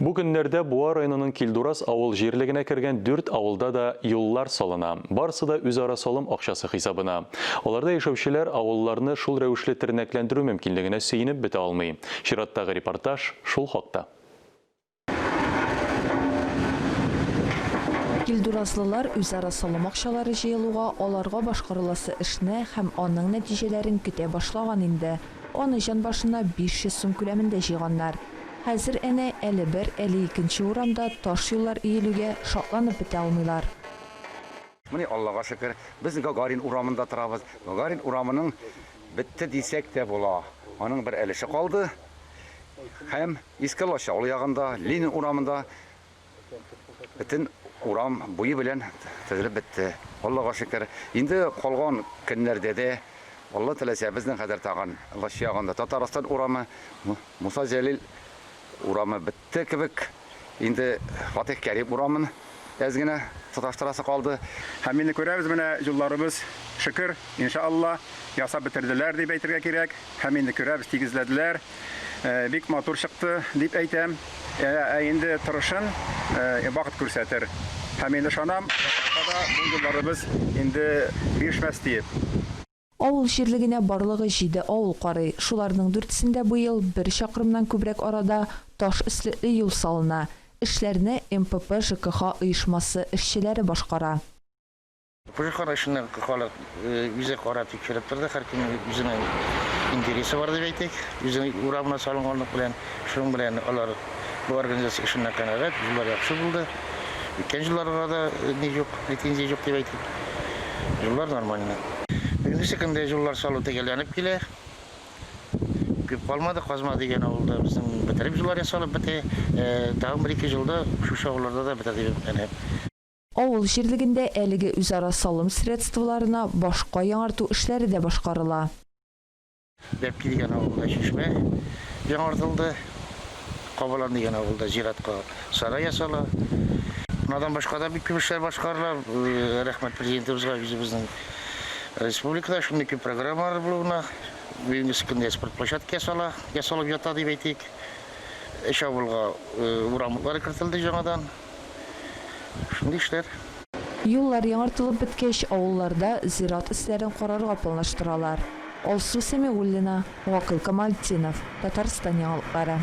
Бу көннәрдә Буа районының Килдураз авыл җирлегенә кергән дүрт авылда да юллар салына. Барысы да үзара салым акчасы хисабына. Аларда яшәүчеләр авылларны шул рәвешле тернәкләндерү мөмкинлегенә сөенеп бетә алмый. Чираттагы репортаж шул хакта. Килдуразлылар үзара салым акчалары җыелуга аларга башкарыласы эшне һәм аның нәтиҗәләрен көтә башлаган инде. Аны җан башына 500 сум күләмендә җыйганнар. Хәзер әнә әле бер, әле икенче урамда таш юллар өелүгә шатланып бетә алмыйлар. Менә Аллага шөкер, без Гагарин урамында торабыз. Гагарин урамының бетте дисәк тә була. Аның бер өлеше калды. Һәм Иске Лачаул ягында, Ленин урамында бөтен урам буе белән төзелеп бетте. Аллага шөкер. Инде калган көннәрдә дә, Алла теләсә, безнең хәзер тагын Лач ягында Татарстан урамы, Муса Җәлил урамы бетте кебек. Инде Фатих Кәрим урамын әз генә тоташтырасы калды. Һәм инде күрәбез, менә юлларыбыз, шөкер, иншалла, ясап бетерделәр дип әйтергә кирәк. Һәм инде күрәбез, тигезләделәр. Бик матур чыкты, дип әйтәм. Ә инде торышын вакыт күрсәтер. Һәм инде ышанам, да бу юлларыбыз инде бирешмәс диеп. Авыл җирлегенә барлыгы җиде авыл карый. Шуларның дүртесендә быел бер чакрымнан күбрәк арада таш өслекле юл салына. Эшләрне МПП-ЖКХ оешмасы эшчеләре башкара. Пожар эшеннән халык үзе карап тикшереп торды. Һәркемнең үзенең интересы бар дип әйтик. Үзенең урамына салынганлык белән. Шуның белән алар бу организация эшеннән канәгать. Юллар яхшы булды. Үткән елларга да ни юк, претензия юк дип әйтик. Юллар нормально. Бүгенге көндә юллар салу төгәлләнеп килә. Күп калмады, Казма дигән авылда безнең бетереп юллар ясалып бетә. Тагын бер-ике елда шушы авылларда да бетәр дип өметләнәм. Авыл җирлегендә әлеге үзара салым средстволарына башка яңарту эшләре дә башкарыла. Бәбки дигән авылда чишмә яңартылды. Кабалан дигән авылда зиратка сарай ясала. Монадан башка да бик күп эшләр башкарыла. Рәхмәт Президентыбызга, үзебезнең республикада шундый күп программалар булуына. Бүгенге көндә спорт площадка ясала, ясалып ята дип әйтик. Өч авылга урам утлары кертелде яңадан. Шундый эшләр. Юллар яңартылып беткәч, авылларда зират өсләрен карарга планлаштыралар. Алсу Сәмигуллина, Гакыл Камалтдинов, Татарстан яңалыклары.